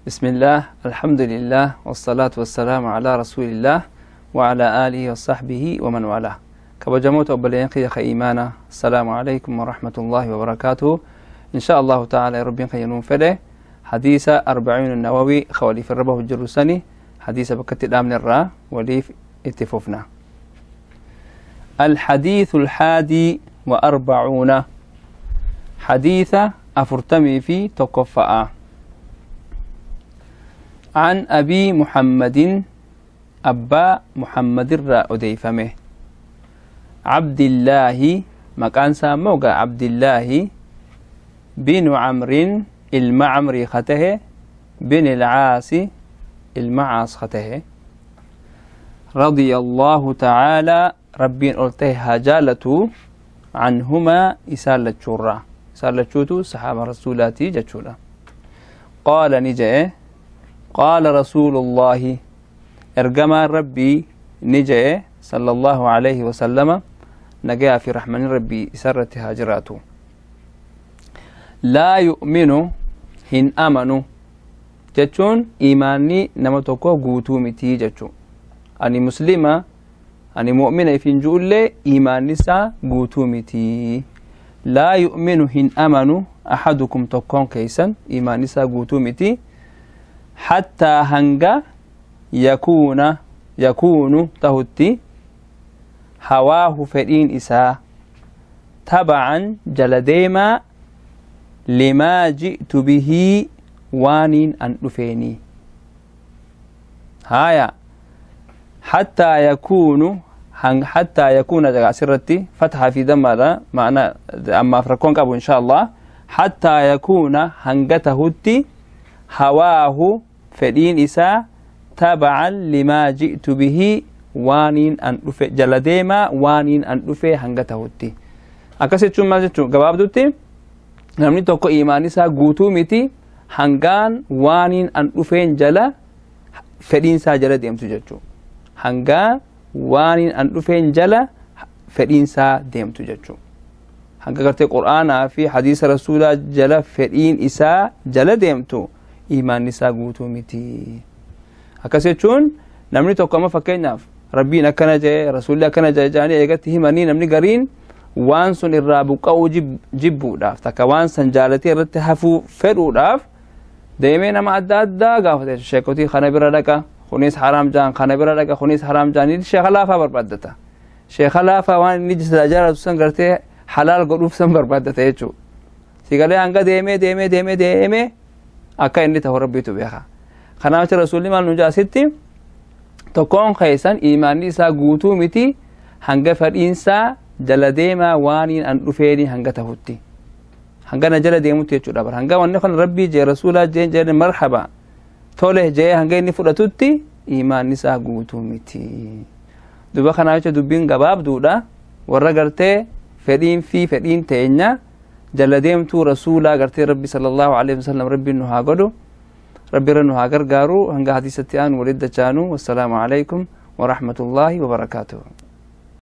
بسم الله، الحمد لله، والصلاة والسلام على رسول الله وعلى آله وصحبه ومن والاه. كبجموت أبلين خي إيمانا، السلام عليكم ورحمة الله وبركاته. إن شاء الله تعالى ربي خينون فله حديث 40 النووي خواليف الربه الجروساني حديث بكت الأمن الرا وليف اتفوفنا. الحديث 41 حديث أفرتمي في تكفأ. عن أبي محمد أبا محمد الرا أديفمه عبد الله مكان ساموغا عبد الله بن عمرو المعمري خته بن العاص المعاص خته رضي الله تعالى ربي قلته هجالته عنهما إسالة شورا إسالة شوتو صحابة رسولاتي جتشولا. قال نجأ قال رسول الله ارجما ربي نجأ صلى الله عليه وسلم نجا في رحمن ربي سرت هاجراته لا يؤمن هن أمنوا جتشون إيماني نمتوكو قوتو متي جتشو أني مسلمة أني مؤمنة في نجول إيماني سا قوتو متي. لا يؤمن هن أمنوا أحدكم تكون كيسا إيماني سا قوتو متي حتى هنجا يكون تهتي هواه فرين إسا تبعا جلديما لما جئت به وانين أن أفيني. هايا حتى يكون سرتي فتحة في دم هذا معنى أما فرقون أبو إن شاء الله حتى يكون هنجتهتي هواه فرين إسا تبعا لما جئت به وانين أن أفي جلديما وانين أن أفي هنجتهتي. أكسيت شو ما جئت جواب دوتي namni tokko iimaan isaa guutuu miti hangaan waaniin an dhufeen jala fedhiin isaa jala deemtu jechuudha. Hangaan waaniin an dhufeen jala fedhiin isaa deemtu jechuudha. Hanga gartee Qur'aanaa fi hadiisa rasuulaa jala fedhiin isaa jala deemtu iimaan isaa guutuu miti. Akkas jechuun namni tokko amma fakkeenyaaf rabbiin akkana jedhe rasuulli akkana jedhe jedhanii eegatti himanii namni gariin waan sun irraa buqqa'uu jibbuudhaaf takka waan san jaalatee irratti hafuu fedhuudhaaf deemee nama adda addaa gaafate. Sheekotii kana bira dhaqa kunis haraam jaan kana bira dhaqa kunis haraam jaan inni sheeka laafaa barbaaddata. Sheeka laafaa waan inni jaalatu san gartee halaal godhuuf san barbaaddata jechuudha. Sigalee hanga deemee deemee deemee deemee akka inni ta'u rabbiitu beeka. Kanaaf jecha rasuulli maal nu jaasitti tokkoon keessan iimaanni isaa guutuu miti hanga fedhiinsaa jala deemaa waaniin an dhufeeni hanga tahutti hanga na jala deemutti jechuudha. Bara hanga wanni kan rabbii jee rasuulaa jeen jeen marhaba tole jee hanga inni fudhatutti iimaanni isaa guutuu miti. Duba kanaa jecha dubbiin gabaabduudha warra gartee fedhiin fi fedhiin teenya jala deemtuu rasuulaa gartee rabbi sallallahu alaihi wasallam rabbiin nu haa godhu rabbi irra nu haa gargaaru hanga hadiisatti aanu walitti dachaanu. Wassalaamu alaikum warahmatullaahi wabarakaatuh.